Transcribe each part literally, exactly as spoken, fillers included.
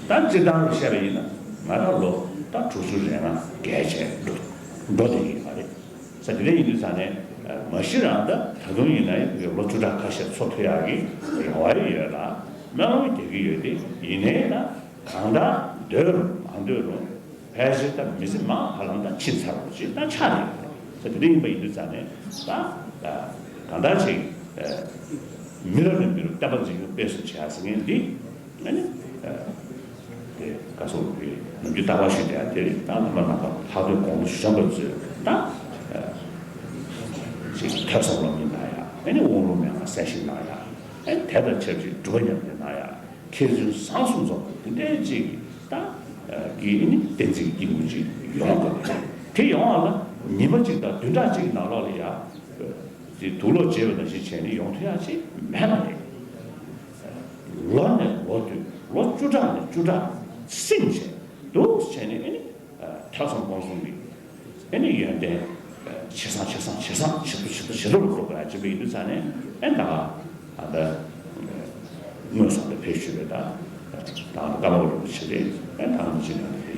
ད་སྤྱིར་བཏང་ལ་བཤད་པ་ཡིན་ན་ང་རང་ལོ་ད་དྲུག་ཅུ་རེ་ལྔ་བརྒལ་བྱས་འགྲོ་འགྲོ་བསྡད་ཀྱི་ཡོད་རེད། ས་དེ་འདྲ་ཡིན་དུས་ཙང་ནས་མ་གཞི་རང་ད་ད་དུང་ཡིན་ན་ཡང་ལོ་བཅུ་ཕྲག་ཁ་ཤས་འཚོ་ཐུབ་ཡག་གི་རེ་བ་ཡོད་ལ་སྨོན་ལམ་རྒྱག་གི་ཡོད་དེ། ཡིན་ནའི་ད་གང་ལྟར་འདོད་རུང་མ་འདོད་རུང་ཕལ་ཆེར་ད་མི་ཚེ་མང་ཧ་ལམ་ད་ཕྱིན་ཚར་བ་ཅིག་ད་ཆགས་ཡོད་རེད། ས་དེ་འདྲ་ཡིན་པ་ཡིན་དུས་ཙང་ནས་ད་གང་ལྟར་ཅིག་མི་རབས་ནས་མི་རབས་བསྟན་པ་འཛིན་སྐྱོང་སྤེལ་གསུམ་བྱེད་ཡག་ཟེར་མཁན་འདི། ཨ་ནི། དེ་བཀའ་ཟུར་གྱི་ནམ་རྒྱུན་རྟག་པར་ཞུས་བསྡད་དེ་རེད། ད་བླ་མ་རྣམ་པ་ལྷག་དོན་དགོངས་པ་གཞོན་པ་ཚོས་ད་ཅིག་ཐོས་བསམ་སློབ་གཉེར་གནང་ཡག་ཨ་ནི་དབང་ལུང་མན་ངག་གསན་བཞེས་གནང་ཡག་ཨ་ནི་དེ་དང་ཆབས་ཅིག་སྒྲུབ་པ་ཉམས་ལེན་གནང་ཡག་མཁས་བཙུན་བཟང་གསུམ་འཛོམས་པ་དེ་འདྲའི་ཅིག་ད་གི་ཨ་ནི་བསྟན་འཛིན་གྱི་སྐྱེས་བུ་ཅིག་ཡོང་དགོས་པ་རེད། དེ་ཡོང་བ་ལ་ཉི་མ་གཅིག་དང་བདུན་ཕྲག་གཅིག་གི་ནང་ལོགས་ལ་ཡ། དེ་དུག་ལོག་བརྗེས་པ་ནང་བཞིན་བྱས་ནས་ཡོང་ཐུབ་ཡག་ཅིག་མེད་པ་རེད། ལོ་ནས་ལོ་བསྟུད་ལོ་བཅུ་ཕྲག་ནས་བཅུ་ཕྲག་སྲིང་བྱས་འདུག་བྱས་ནས་ཨ་ནི་ཐོས་བསམ་སྒོམ་གསུམ་གྱི་ཨ་ནི་ཡོན་ཏན་ཇེ་བཟང་ཇེ་བཟང་ཇེ་བཟང་ཇེ་མཐོ་ཇེ་མཐོ་ཇེ་མཐོ་རུ་འགྲོ་དགོས་ཡག་ཅིག་ཡིན་དུས་ཙང་ནས་ཨ་ནི་ད་ག་ཨ་ད་དངོས་སུ་ད་ཕེབས་ཞུས་པའི་ད་ད་ཀརྨ་པ་རིན་པོ་ཆེ་རེད། ཨ་ནི་ད་ང་ཚོ་ཅིག་ནང་དེ།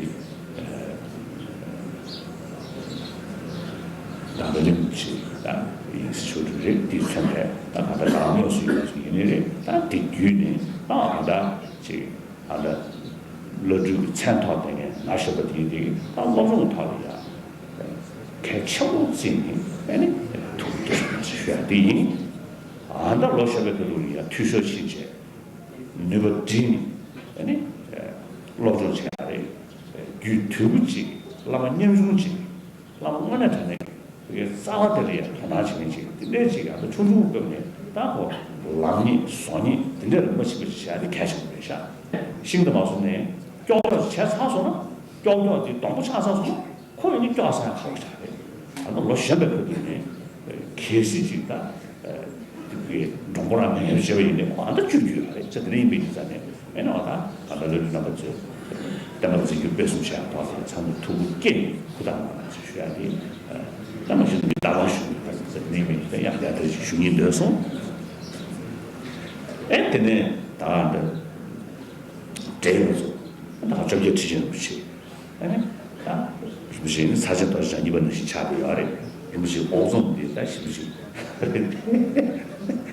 ད་ལྟ་གླིང་ཆེ་ད་ཡིན་ཞུ་རྒྱུ་རེད། དེ་མཚོན་པས་ད་ག་ད་ལའང་དངོས་སུ་ཡོད་ཡིན་ནི་རེད། ད་དེ་བརྒྱུད་ནས་ད་ཨ་ད་ཅིག་ཨ་ད་བླ་སྤྲུལ་གྱི་མཚན་ཐོགས་དེ་ནས་ན་ཞོགས་པ་དེ་ཡིན་དེ་ད་སློབ་སྦྱོང་ཐོག་ལ་ཡ་གལ་ཆེན་པོ་བརྩིས་ནས་ཨ་ནི་ཐུགས་ཀྱི་བསྐྱེད་ཞུ་ཡ་དེ་ཡིན། ཨ་ད་ལོ་ཞོགས་པའི་ཁ་ཐུག་ལ་ཡ་འཐུས་ཤོར་ཕྱིན་བྱས། ནུས་པ་བསྒྲིལ་ནས་ཨ་ནི་སློབ་སྦྱོང་བྱེད་ཡ་རེད། རྒྱུད་དོད་པོ་གཅིག་བླ་མ་ཉམ་ཆུང་གཅིག་བླ་མ་དངོས་གནས་དྲང་གནས་ཀྱི་རྩ་བ་དེ་ལ་ཡང་དོ་སྣང་བྱེད་མཁན་ཅིག་དེ་འདྲའི་ཅིག་ཡང་ད་ཆུང་ཆུང་སྐབས་ནས་ད་ཁོ་ལངས་མཁན་བཟོ་མཁན་དེ་འདྲ་རིམ་པ་ཞིག་པ་ཞིག་བྱེད་ཡ་དེ་གལ་ཆེན་པོ་རེད་ཤག་ཤིང་རྟ་མ་བཟུང་ནས་ཀྱོག་ཀྱོག་བྱས་ཚར་སོང་ན་ཀྱོག་ཀྱོག་དེ་སྡོང་པོ་ཆགས་ཚར་སོང་ན། ཁོ་ཡིན་ནི་སྐྱོ་ས་ཡང་ཁག་པོ་ཆགས་རེད། ད་ནི་ལོ་གཞོན་པའི་སྐབས་དུས་ནས་གལ་སྲིད་ཅིག་ད་འགྲོ་མགོ་རང་མེད་མཁན་བྱས་པ་ཡིན་ནའི་ཁོ་ཨ་ད་བཅུག་རྒྱུ་ཡོད་རེད། ཅེས་དེ་འདྲ་ཡིན་པའི་ཡིན་ཙང་ནས་ཨེ་ནའོ་ད་ད་ལྟ་བླ་སྤྲུལ་རྣམ་པ་ཚོས་བསྟན་པ་འཛིན་སྐྱོང་སྤེལ་གསུམ་བྱས་ཡག་ཐོག་ལ་ཚང་མ་ཐུགས་ཁུར་བསྐྱེད་ནས་ཧུར་ཐག་གནང་རོགས་ཞེས་ཞུ་ཡ་དེ་ད་མ་གཞི་མི་རྟག་པར་ཞུ་ཡོད་རེད། ཟེར་ནས་མི་དེ་ཡང་ཡ་དེ་ཞུ་སྙིང་འདོད་སོང་། ཨེ་དེ་ནས་ད་འདི་འབྲེལ་ཡོད་ཚོ་ད་བཅོ་བརྒྱད་ཁྲི་ཆེན་རིན་པོ་ཆེ། ཨ་ནི། ད། རིན་པོ་ཆེ་ནི་ས་ཆེན་རྡོ་རྗེ་འཆང་གཉིས་པ་ནང་བཞིན་ཆགས་བསྡད་ཡོད་རེད། རིན་པོ་ཆེ་ཨོ་ཙོང་འདི་ད་ཞིབ་ཞིབ།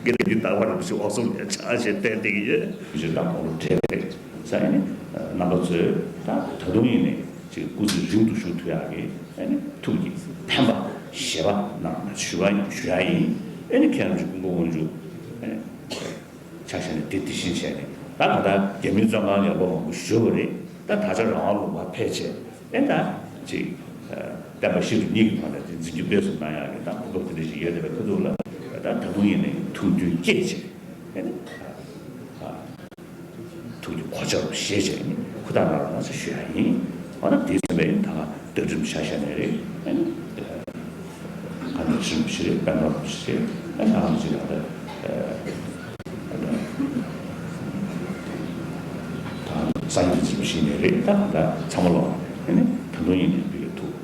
དགེ་ལེགས་འདི་ད་བར་རིན་པོ་ཆེ་ཨོ་ཙོང་ལ་ཆགས་བྱས་བསྟན་བསྡད་ཀྱི་ཡོད། རིན་པོ་ཆེ་ད་ཁོང་ལ་འབྲེལ་བ་རེད། ས་ཡ་ནི། རྣམ་པ་ཚོས་ད་ད་དུང་ཡིན་ནས་ཅིག་སྐུ་ཚེ་རིང་དུ་བཞུགས་ཐུབ་ཡག་གི་ཨ་ནི་ཐུགས་ཀྱི་འཕེན་པ་བཞེས་པ་གནང་ཞུ་བ་ཞུ་ཡ་ཡིན། ཨ་ནི་ཁྱེད་རང་ཚོ་སྐུ་ངོ་དབང་ཕྱུག་ཨ་ནི། ཆ་བཞག་ནས་དེ་དེ་བཞིན་བྱས་ནས་ད་གང་ལྟར་རྒྱ་མིའི་བཙོན་ཁང་ཡག་པོ་མང་པོ་བཞུགས་པ་རེད། ད་ད་ཆ་རང་དབང་ལུང་པར་ཕེབས་བྱས་ཨེ་ད་ཅིག་བསྟན་པ་བཤིག་གྲིབ་གཉིས་ཀྱི་ཐོག་ནས་དེ་འཛིན་སྐྱོང་སྤེལ་གསུམ་གནང་ཡག་གི་ད་གོ་སྐབས་དེ་འདྲ་ཞིག་ཡོད་བསྡད་པའི་ཁ་ཐུག་ལ་ད་ད་དུང་ཡིན་ནའི་ཐུགས་རྒྱུད་བསྐྱེད་བྱས་ཨེ་ད་ཐུགས་རྒྱུད་གོ་ཆ་རུ་བཞེས་བྱས་ནས་ཧུར་ཐག་གནང་རོགས་གནང་ཟེར་ཞུ་ཡག་ཡིན། འོ་ན་དེ་ཚོ་བས་ད་ག་བསྟོད་འགྲེམས་བྱ་བཞག་ནས་རེད། ཨེ་ནི། ག་འདྲ་ཞིག་ཞིག་རེད། དཔལ་འབར་ཞིག་རེད། ཨེ་ནི་ཨང་ཅིག་ལ་རེད། ཨེ་ད་གསར་འགྱུར་འཛིན་ཞིག་ནས་རེད། ད་ག་འདྲ་ཚང་མ་ལོག་ཨེ་ནི་ད་དུང་ཡིན་ནའི་བི་གའི་ཐུགས་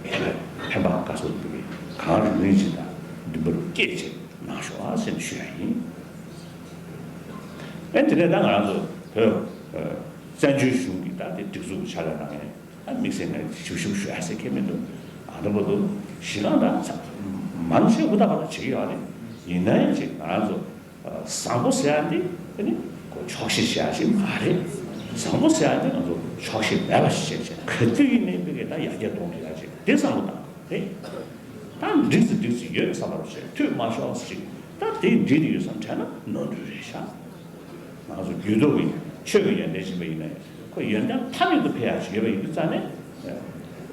ཕན་པ་དཀའ་སོགས་བི་གའི་གང་རུང་རིང་ཞིག་དང་འདུན་པ་རུ་སྐྱེད་ཅིག་གནང་ཤོག་ཨ་ཟེར་ནས་ཞུ་ཡག་ཡིན། ཨེ་དེ་ནས་ད་ང་རང་ཚོ་བོད་བཙན་བྱོལ་གཞུང་གི་ད་དེ་སྒྲིག་འཛུགས་ཀྱི་ཕྱག་ལས་གནང་མཁན། ཨ་དམིགས་བསལ་ངས་ཞིབ་ཞིབ་ཞུ་ཡ་ཟེར་མཁན་མི་འདུག་ཨ་ད་བར་དུ་གཞི་རྐང་དང་ཚ་མང་ཆེ་ཧུར་ཐག་པ་ལ་བྱེད་ཀྱི་ཡོད་རེད། ཡིན་ན་ཡང་ཅིག་ང་རང་ཚོ་བཟང་པོ་ཟེར་ཡ་འདི་ཨ་ནི་ཁོ་ཆོག་ཤེས་བྱེད་ཡ་ཞིག་མ་རེད། བཟང་པོ་ཟེར་ཡ་འདི་ང་ཚོ་ཆོག་ཤེས་མེད་པ་ཞིག་བྱས་བྱས་ག་དུས་ཡིན་ནའི་མི་གིས་ད་ཡར་རྒྱས་གཏོང་ཐུབ་ཡ་ཅིག་འདི་བསམ་བློ་བཏང་དགོས་རེད། ད་འགྲིག་ཙི་འགྲིག་ཙི་ཡོད་བསམ་པ་རེད། འཐུས་མ་ཤོར་ཅིག་ད་དེ་འགྲིག་དེ་ཡོད་བསམ་དྲན་ན་ནོར་འཁྲུལ་རེད་ཤག་ང་ཚོ་རྒྱུད་སྟོབས་ཀྱི་ཆོས་ཀྱི་ཡོན་ཏན་ཅིག་ཡིན་པ་ཡིན་ན་ཁོ་ཡོན་ཏན་མཐའ་མེད་དུ་འཕེལ་ཡག་ཅིག་ཡོད་པ་ཡིན་དུས་ཙང་ནས།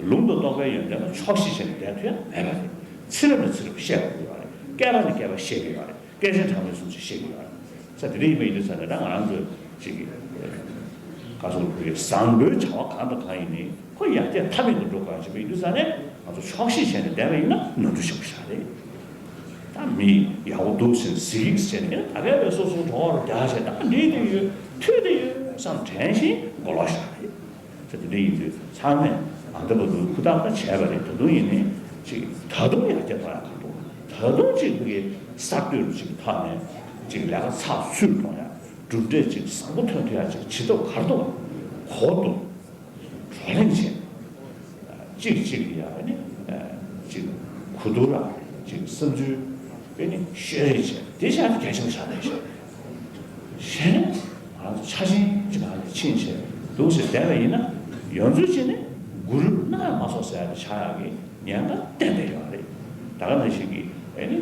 ལུང་དང་རྟོགས་པའི་ཡོན་ཏན་ལ་ཆོག་ཤེས་བྱས་ནས་བསྡད་ཐུབ་ཡག་མེད་པ་རེད། ཚེ་རབས་ནས་ཚེ་རབས་བཤད་དགོས་ཀྱི་ཡོད་རེད། བསྐལ་པ་ནས་བསྐལ་པ་བཤད་ཀྱི་ཡོད་རེད། སྐད་ཆ་གྲངས་མེད་གསུམ་ཅིག་བཤད་ཀྱི་ཡོད་རེད། ས་དེ་འདྲ་ཡིན་པ་ཡིན་དུས་ཙང་ནས་ད་ང་རང་ཚོ་ཅིག་ག་སོང་བོད་ཀྱི་བཟང་པོའི་བྱ་བ་གང་དང་གང་ཡིན་ནའི་ཁོ་ཡར་རྒྱས་མཐའ་མེད་དུ་འགྲོ་དགོས་ཡག་ཅིག་ཡིན་དུས་ཙང་ནས་ང་ཚོ་ཆོག་ཤེས་བྱས་ནས་བསྡད་པ་ཡིན་ན་ནོར་འཁྲུལ་ཆེན་པོ་ཞིག་རེད། ད་མི་ཡག་པོ་འདུག་ཟེར་གཟིགས་བྱས་ནས་ད་གས་པའི་སོ་སོའི་གྲོགས་རུ་རྒྱག་བྱས་ད་འགྲིག་དེ་ཡོད་འཐུས་དེ་ཡོད་བསམ་དྲན་བཞིན་མགོ་ལོག་ཤག་རེད། ས་དེ་འདྲ་ཡིན་དུས་ཚང་མས་ཨ་འདི་བར་དུ་ཧུར་ཐག་ད་བྱས་པ་རེད། ད་དུང་ཡིན་ནའི་ཅིག་ད་དུང་ཡར་རྒྱས་གཏོང་ཡག་ག་འདུག་ད་དུང་ཅིག་བི་གའི་གསར་གཏོད་རུ་ཅིག་ཐོག་ནས་ཅིག་ལས་ཀ་ཚགས་ཚུད་གཏོང་ཡག་གྲུབ་འབྲས་ཅིག་བཟང་པོ་ཐོན་ཐུབ་ཡག་ཅིག་བྱེད་ཐབས་ག་རེ་འདུག་གོ་བསྡུར་བགྲོ་གླེང་བྱས། གཅིག་གཅིག་ལ་ཡང་ནི་གཅིག་གོ་བསྡུར་ལ་གཅིག་བསམ་ཚུལ་ནི་བཤད་རེས་བྱས། དེ་བྱས་ཏེ་གལ་ཆེན་པོ་ཆགས་བསྡད་ཤག་གཞན་ང་ཚོ་ཆ་ཆེན་གཅིག་ནང་ལ་ཕྱིན་བྱས་འདུག་ཟེར་བསྡད་པ་ཡིན་ན། ཡོངས་རྫོགས་བྱས་ནས་གུ་རུ་སྣང་མ་སོང་ཟེར་ཡ་དེ་ཆགས་ཡག་གི་ཉེན་ཁ་ཏན་ཏན་ཡོད་རེད། ད་ག་ནང་བཞིན་གྱི་ཨེ་ནི་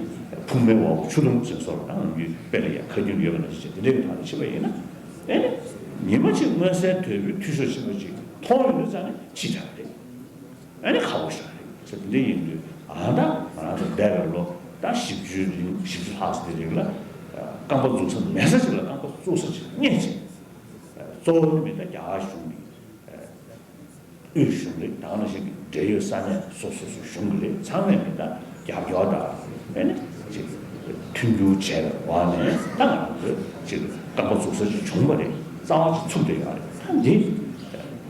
ཕུང་མེ་འོག་ཆུ་དུང་ཟེར་སོགས་ད་ང་ཚོའི་དཔེ་ལ་ཡང་ཁ་རྒྱུན་ཡོད་པ་ནང་བཞིན་བྱས་དེ་འདྲའི་ཐོག་ནས་ཕྱིན་པ་ཡིན་ན། ཨེ་ནི་ཉི་མ་གཅིག་མངོན་གསལ་དོད་པོའི་འཐུས་ཤོར་ཆེན་པོ་ཅིག་མཐོང་ཡོང་དུས་ཙང་ནས་ཕྱི་དྲགས་རེད། ཨེ་ནི་ཁག་པོ་ཞིག་རེད་ཟེར། དེ་འདྲ་ཡིན་དུས་ཨ་ད་ང་རང་ཚོ་འདས་པའི་ལོ་ད་བཞི་བཅུའི་རིང་བཞི་བཅུ་ལྷག་ཙམ་དེ་རིང་ལ་རྐང་པ་འཛུགས་ས་མེད་ས་ཅིག་ལ་རྐང་པ་བཙུགས་ས་ཅིག་རྙེད་ཅིང་། གཙོ་བོ་ནི་མི་ད་རྒྱ་གར་གཞུང་གི་དབུས་གཞུང་རེད། ད་ག་ནང་བཞིན་གྱི་འབྲེལ་ཡོད་ས་གནས་སོ་སོ་སོ་གཞུང་གི་རེད། ཚང་མས་མི་ད་རྒྱབ་སྐྱོར་དང་ཨེ་ནི་ཅིག་མཐུན་འགྱུར་བྱས་པའི་འོག་ནས་ད་ང་ཚོས་ཅིག་རྐང་པ་འཛུགས་ས་ཅིག་བྱུང་བ་རེད། རྩ་བ་ཅིག་ཚུགས་བསྡད་ཡོད་རེད། ད་འདི་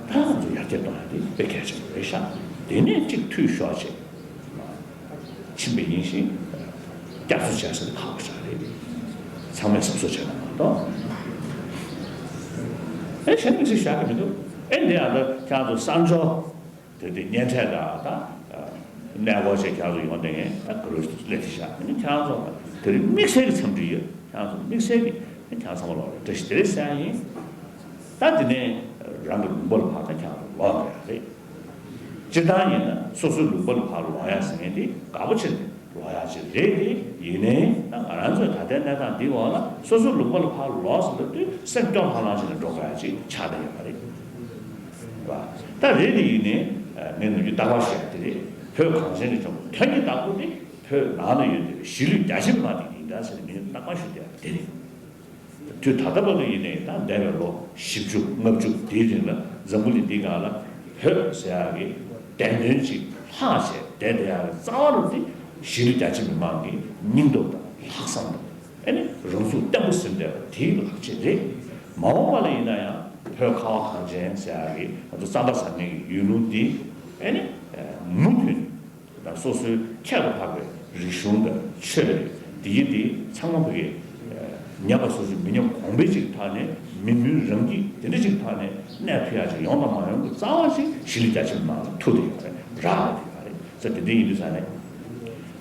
ད་ང་ཚོ་ཡར་རྒྱས་གཏོང་ཡ་དེ་དཔེ་གལ་ཆེན་པོ་རེད་ཤག་དེ་ནས་ཅིག་འཐུས་ཤོར་བྱས། ཕྱིན་པ་ཡིན་ཞིང་། བསྐྱར་གསོ་བྱས་ཟིན་ཁག་པོ་ཞིག་རེད། ཚང་མས་གཟབ་གཟབ་བྱས་ན་མ་གཏོགས། ཨེ་གཞན་དམིགས་བསལ་བཞག་གི་མི་འདུག་ཨེ་འདི་ཡང་ད་ཁྱེད་ཚོ་གསར་འབྱོར་དེ་དེ་གཉེན་འཕྲད་ལ་ད་གནས་སྐོར་བྱས་ཁྱེད་ཚོ་ཡོང་དེ་ངས་ད་ག་རེ་སླེབས་ཤག་ཨེ་ནི་ཁྱེད་ཚོ་དེ་རིང་དམིགས་བསལ་གྱི་འཚམས་འདྲི་ཡོད། ཁྱེད་ཚོ་དམིགས་བསལ་གྱི་ཁྱེད་ཚང་མ་ལོག་རེ་བཀྲ་ཤིས་བདེ་ལེགས་ཟེར་ཡ་ཡིན། ད་དེ་ནས་རང་གི་ལུང་པ་ལ་ཕར་ད་ཁྱེད་ཚོ་ལོག་ཡ་རེད། སྤྱིར་བཏང་ཡིན་ན་སོ་སོའི་ལུང་པ་ལ་ཕར་ལོག་ཡ་ཟེར་མཁན་དེ་དགའ་པོ་ཆེ་ལོག་ཡ་ཅིག་རེད་དེ། ཡིན་ནའི་ད་ང་རང་ཚོའི་ད་ལྟའི་གནས་སྟངས་འདིའི་འོག་ལ་སོ་སོའི་ལུང་པ་ལ་ཕར་ལོག་ཟེར་ལབ་དུས་སེམས་སྐྱོ་ལྷང་ལྷང་ཞིག་ལ་འགྲོ་དགོས་ཡ་ཅིག་ཆགས་བསྡད་ཡོད་པ་རེད། ད་རེད་དེ་ཡིན་ནའི་ངས་ནམ་རྒྱུན་རྟག་པར་བཤད་དེ་རེད། བོད་གངས་ཅན་གྱི་ལྗོངས་དོན་གྱི་བདག་པོ་དེ་བོད་ནང་ལ་ཡོད་བསྡད་པའི་གཞིས་ལུས་རྒྱ་ཆེ་མི་མང་དེ་ཡིན་ད་ཟེར་ནས་ངས་རྟག་པར་ཞུ་བསྡད་ཡ་དེ་རེད། དུས་ད་ལྟ་བར་དུ་ཡིན་ནའི་ད་འདས་པའི་ལོ་བཞི་བཅུ་ལྔ་བཅུ་དེའི་རིང་ལ་འཛམ་བུ་གླིང་འདིའི་སྒང་ལ་བོད་ཟེར་ཡག་གི་བདེན་དོན་ཅིག་ལྷག་བྱས་བསྡད་བསྡད་ཡག་གི་རྩ་བ་རུ་དེ་གཞིས་ལུས་རྒྱ་ཆེ་མི་མང་གི་སྙིང་སྟོབས་དང་ལྷག་བསམ་དང་ཨེ་ནི་རང་ཚུགས་བརྟན་པོ་ཟིན་བསྡད་པ་དེའི་ལག་རྗེས་རེད། མ་འོངས་པ་ལ་ཡིན་ན་ཡང་བོད་ཁ་བ་གངས་ཅན་ཟེར་ཡག་གི་ང་ཚོ་རྩ་བ་ཟ་མཁན་གྱི་ཡུལ་ལུང་འདི་ཨེ་ནི་མུ་མཐུད་ནས། དང་སོ་སོའི་ཁྱད་དུ་འཕགས་པའི་རིག་གཞུང་དང་ཆོས་རེད། དེ་ཡི་དེ་ཚང་མ་བོད་ཀྱི་ཉམས་པ་སོ་སོའི་མི་ཉམས་གོང་འཕེལ་ཅིག་ཐོག་ནས་མི་མུན་རང་སྐྱིད་དེ་འདྲ་ཅིག་ཐོག་ནས་གནས་ཐུབ་ཡག་ཅིག་ཡོང་དང་མ་ཡོང་གི་རྩ་བ་ཞིག་གཞིས་ལུས་རྒྱ་ཆེ་མི་མང་ལ་ཐུག་བསྡད་ཡོད་རེད། རག་ལས་བསྡད་ཡོད་རེད། ས་དེ་འདྲ་ཡིན་དུས་ས་ནས་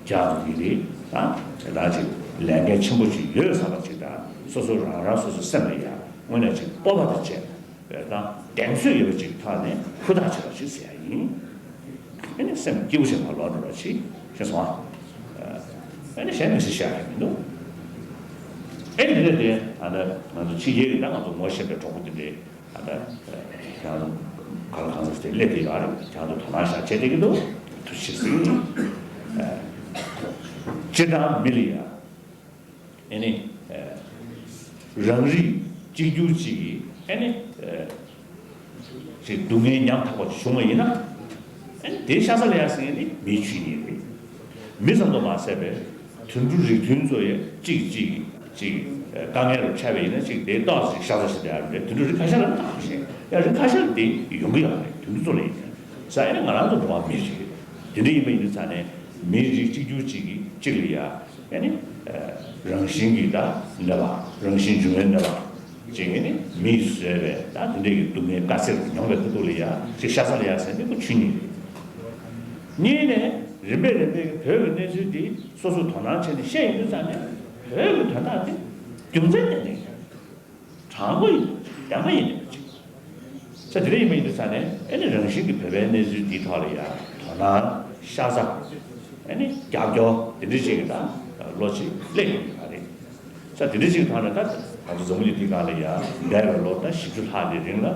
རྒྱ་གི་རེད། ད་དེ་དག་ཅིག་ལས་འགན་ཆེན་པོ་ཅིག་ཡོད་བསམ་པ་ཅིག་དང་སོ་སོ་རང་རང་སོ་སོའི་སེམས་ལ་ཡ་དངོས་གནས་ཅིག་སྤོབས་པ་དང་བཅས། བས་དང་གདེང་ཚོད་ཡོད་པ་ཅིག་ཐོག་ནས་ཧུར་ཐག་བྱེད་པ་ཞིག་ཟེར་ཡ་ཡིན། ཨེ་ནི་སེམས་སྐྱིད་པོ་ཞིག་མ་ལོག་འགྲོ་བ་ཅིག་ཤེས་སོང་ཨ། ཨེ་ནི་གཞན་མི་སྲིད་བཤད་ཡ་མི་འདུག་ཨེ་ནི་དེ་ཨ་ད་ང་ཚོ་ཕྱི་རྒྱལ་གྱི་ད་ང་ཚོ་ངོ་ཤེས་པའི་གྲོགས་པོ་དེ་འདྲས་ཨ་ད་ང་ཚོ་ག་ལ་གང་ཟེར་དེ་སླེབས་ཀྱི་ཡོད་རེད། ང་ཚོ་དོ་སྣང་བཞག་བྱས་བསྡད་ཀྱི་འདུག་ཐུགས་རྗེ་ཆེ་ཟེར་གྱི་འདུག་སྤྱིར་བཏང་མི་ལ་ཡ། ཨེ་ནི། རང་རིགས་གཅིག་གྱུར་གཅིག་གིས་ཨེ་ནི། ཅིག་སྡུག་བསྔལ་ཉམ་ཐག་པ་ཅིག་བྱུང་བ་ཡིན་ན། ཨེ་ནི་དེའི་ཤ་ཚ་ལ་ཡ་ཟེར་མཁན་ནི་མིའི་ཆོས་ཉིད་རེད། མི་ཙམ་དུ་མ་ཟད་པའི་དུད་འགྲོ་རིགས་མཐུན་ཚོ་ཡང་གཅིག་གིས་གཅིག་གཅིག་དཀའ་ངལ་རུ་འཕྲད་པ་ཡིན་ན་གཅིག་དེའི་ཏོག་ཙམ་ཤ་ཚ་ཞིག་དེ་ཡང་རེད། དུད་འགྲོ་རིགས་ཁ་ཤས་ལ་ནི་ཐག་པ་ཤེས། ཡང་རིགས་ཁ་ཤས་ལ་དེ་ཡོང་གི་ཡོད་རེད། དུད་འགྲོ་ཚོ་ལ་ཡིན་ན། ས་ཨེ་ནི་ང་རང་ཚོ་འགྲོ་བ་མི་རེད། དེ་འདྲ་ཡིན་པ་ཡིན་དུས་ཙང་ནས་མིའི་རིགས་གཅིག་གྱུར་གཅིག་གིས་གཅིག་ལ་ཡ། ཨེ་ནི། རང་བཞིན་གྱི་ད་གནོད་པ། རང་བཞིན་འབྱུང་བའི་གནོད་པ། ཅིག་ཨེ་ནི་མིས་བཟོས་པའི་ད་དེ་འདྲ་གི་སྡུག་བསྔལ་དཀའ་ཚེགས་མྱོང་བའི་ཁ་ཐུག་ལ་ཡ་ཅིག་ཤ་ཚ་ལ་ཡ་ཟེར་འདི་ཁོ་ཆོས་ཉིད་རེད། གཉིས་ནས་རིམ་པས་རིམ་པས་ཀྱི་བོད་ཀྱི་གནས་ཚུལ་འདི་སོ་སོས་དོ་སྣང་བྱས་ནས་བཤད་ཡོང་དུས་ཙང་ནས་བོད་ཀྱི་དོན་དག་འདི་རྒྱུ་མཚན་ལྡན་ལྡན་ཡོད། དྲང་པོ་ཡིན་པ་ཅིག་བདེན་པ་ཡིན་པ་ཅིག་ས་དེ་འདྲ་ཡིན་པ་ཡིན་དུས་ཙང་ནས་ཨེ་ནི་རང་བཞིན་གྱིས་བོད་པའི་གནས་ཚུལ་འདིའི་ཐོག་ལ་ཡ་དོ་སྣང་ཤ་ཚ་ཨེ་ནི་རྒྱབ་སྐྱོར་དེ་འདྲ་ཅིག་གི་ད་བློ་ཅིག་སླེབས་ཡོང་གི་ཡོད་རེད། ས་དེ་འདྲ་ཅིག་གི་ཐོག་ནས་ད་ང་ཚོ་འཛམ་བུ་གླིང་འདིའི་སྒང་ལ་ཡ་འདས་པའི་ལོ་ད་བཞི་བཅུ་ལྷག་གི་རིང་ལ་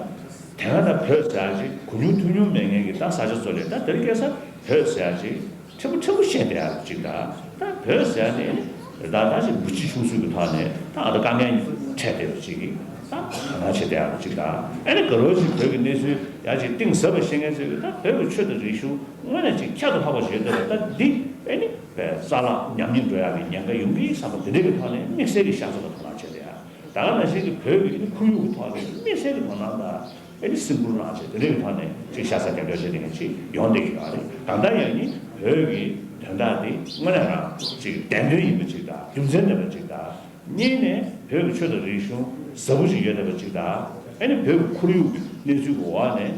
དེ་སྔ་ད་བོད་ཟེར་ཡ་ཅིག་གོ་མྱོང་ཐོས་མྱོང་མེད་མཁན་གྱི་ད་ས་ཆ་ཚོ་ལས་ད་དེ་རིང་ཁ་སང་བོད་ཟེར་ཡ་ཅིག་ཕྲན་བུ་ཕྲན་བུ་བཤད་བསྡད་ཡག་ཅིག་དང་། ད་བོད་ཟེར་ནས་ད་ད་ཅིག་འབུ་སྐྱེས་ཆུང་ཆུང་གི་ཐོག་ནས་ད་ཨ་ད་དཀའ་ངལ་འཕྲད་བསྡད་པ་ཅིག་གིས་ད་དོ་སྣང་བྱེད་བསྡད་ཡག་ཅིག་དང་། ཨ་ནི་ག་རེ་ཅིག་བོད་ཀྱི་གནས་ཚུལ་ཡག་ཅིག་གཏིང་ཟབ་པ་ཤེས་མཁན་ཚོས་ད་བོད་ཀྱི་ཆོས་དང་རིག་གཞུང་དངོས་གནས་ཅིག་ཁྱད་དུ་འཕགས་པ་ཞིག་ཡོད་བསྡད་པ་ད་འདི་ཨ་ནི་རྩ་བརླག་ཉམས་ཉེས་འགྲོ་ཡག་གི་ཉེན་ཁ་ཡོང་གི་བསམ་པ་དེ་འདྲ་གི་ཐོག་ནས་དམིགས་བསལ་གྱི་ཤ་ཚ་ལ་དོ་སྣང་བྱེད་བསྡད་ཡག་ད་ག་ནང་བཞིན་གྱི་བོད་ཀྱི་ཁོར་ཡུག་གི་ཐོག་ནས་དམིགས་བསལ་གྱི་དོ་སྣང་དང་། ཨེ་ནི་སེམས་ཁུར་གནང་བྱས་དེ་འདྲའི་ཐོག་ནས་ཅིག་ཤ་ཚ་རྒྱབ་སྐྱོར་བྱེད་མཁན་ཅིག་ཡོང་བསྡད་ཀྱི་ཡོད་རེད། གང་ལྟར་ཡང་ནི་བོད་ཀྱི་དོན་དག་འདི་དངོས་གནས་རང་ཅིག་བདེན་དོན་ཡིན་པ་ཅིག་དང་རྒྱུ་མཚན་ལྡན་པ་ཅིག་དང་། གཉིས་ནས་བོད་ཀྱི་ཆོས་དང་རིག་གཞུང་ཟབ་པོ་ཞིག་ཡོད་བསྡད་པ་ཅིག་དང་། ཨེ་ནི་བོད་ཀྱི་ཁོར་ཡུག་ གནས་ཚུལ་གྱི་འོག་ནས་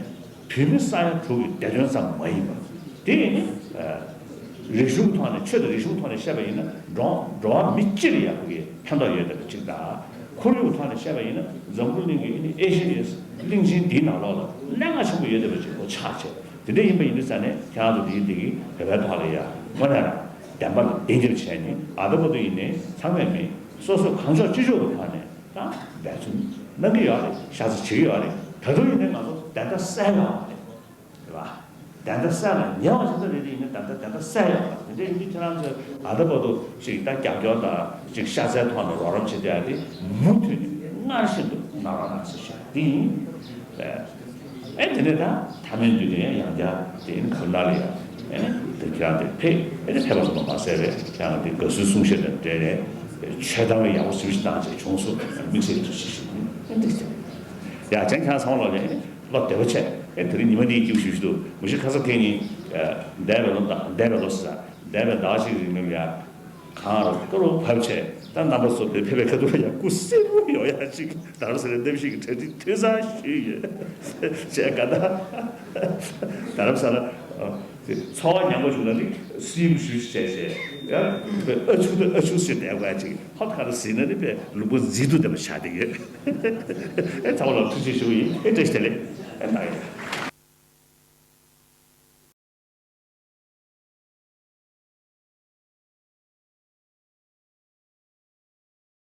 བོད་མི་ས་ཡ་དྲུག་གི་བདེ་དོན་ཙམ་མ་ཡིན་པར། དེ་ཡིན་ནི་རིག་གཞུང་ཐོག་ནས། ཆོས་དང་རིག་གཞུང་ཐོག་ནས་བཤད་པ་ཡིན་ན། འགྲོ་འགྲོ་བ་མི་སྤྱི་ལ་ཡག་པོ་གི་ཕན་ཐོགས་ཡོད་བསྡད་པ་ཅིག་དང་། ཁོར་ཡུག་ཐོག་ནས་བཤད་པ་ཡིན་ན། འཛམ་བུ་གླིང་གི་ཨེ་ཤི་ཡའི་གླིང་ཆེན་འདིའི་ནང་ལོགས་ལ་གནད་འགག་ཆེན་པོ་ཡོད་བསྡད་པ་ཅིག་ཁོ་ཆགས་བྱས། དེ་འདྲ་ཡིན་པ་ཡིན་དུས་ཙང་ནས་ཁྱེད་རང་ཚོ་འདིའི་འདི་གི་བོད་པའི་ཐོག་ལ་ཡ་དངོས་གནས་རང་བདེན་པ་ལ་བདེན་རྐྱབ་བྱས་ནས། ཨ་ད་བར་དུ་ཡིན་ནའི་ཚང་མས་མི་སོ་སོ་གང་ལྕོགས་ཅི་ལྕོགས་ཀྱི་ཐོག་ནས་ད་འབད་བརྩོན་གནང་གི་ཡོད་རེད། ཤ་ཚ་བྱེད་ཀྱི་ཡོད་རེད། ད་དུང་ཡིན་ནའི་ང་ཚོ་བདེན་མཐའ་གསལ་ཡོད་རེད། རེད་བ། བདེན་མཐའ་གསལ་ལ་ཉེ་བ་ཞིག་ད་རེད། དེ་ཡིན་ན་བདེན་མཐའ་བདེན་མཐའ་གསལ་ཡོད་རེད། དེ་འདྲ་ཡིན་དུས་ཁྱེད་རང་ཚོས་ཨ་ད་བར་དུ་ཅིག་ད་རྒྱབ་སྐྱོར་དང་ཅིག་ཤ་ཚའི་ཐོག་ནས་རོགས་རམ་བྱེད་བསྡད་ཡ་དེ་མུ་མཐུད་ནས་སྔར་བཞིན་དུ་གནང་རོགས་གནང་ཟེར་ཞུ་ཡ་དེ་ཡིན། ཨེ་དེ་ནས་ད་མཐའ་མའི་མདུན་དེ་ཡང་བསྐྱར་དེ་ཡིན་གང་ལྟར་ལ་ཡ། ཨེ་དེ་ཁྱེད་རང་དེ་ཕེབས། ཨེ་དེ་ཕེབས་པ་ཙམ་དུ་མ་ཟད་པའི་ཁྱེད་རང་དེ་དགའ་བསུའི་གསུང་བཤད་དང་འབྲེལ་ནས་ཆོས་གཏམ་ཡག་པོ་ཞེ་པོ་ཞིག་གནང་བྱས་བྱུང་སོང་། དམིགས་བསལ་གྱི་ཐུགས་རྗེ་ཆེ་ཞུ། ཨེ་འདི་ཡ་ཅན་ཁྱེད་རང་ཚང་མ་ལོག་ནས་བློ་བདེ་པོ་བྱས། ཨེ་དེ་རིང་ཉི་མ་འདིའི་སྐྱིད་པོ་ཞེ་པོ་ཞིག་འདུག་མུ་བཞི་ཁ་ས་ཐེངས་གཉིས་འདས་པའི་ལོ་དང་། འདས་པའི་ལོ་ཟེར། འདས་པའི་ཟླ་བ་གཅིག་རིང་ལ་ཡ། གང་རུ་ཀ་རུ་བབས་བྱས། ད་རྣམ་པ་ཚོ་འདིར་ཕེབས་པའི་ཁ་ཐུག་ལ་ཡང་སྐུ་གསལ་པོ་ཡོང་ཡ་ཅིག་རྡ་རམ་ས་ལའི་གནམ་གཤིས་ཀྱི་གྲ་སྒྲིག་འཐུས་ཚང་ཞུས་ཡོད། བྱས་ག་ད་རྡ་རམ་ས་ལ་ཚོར་བ་ཉམས་པོ་བྱུང་ན་ནི་སིམ་ཞུ་བྱས་བྱས། ཡང་ཨ་ཆུ་ད་ཨ་ཆུ་ཟེར་བསྡད་དགོས་ཡ་ཅིག་ཧོབ་ཁ་ད་ཟིན་ན་ནི་པའི་ལུས་པོ་མཛེས་སྡུག་ལྡན་པ་ཆགས་བསྡད་ཡོད། ཨེ་ཚང་མ་ལ་ཐུགས་རྗེ་ཆེ་ཞུ་ཡིན། ཨེ་བཀྲ་ཤིས་བདེ་ལེགས། ཨེ་ད་ཡིན།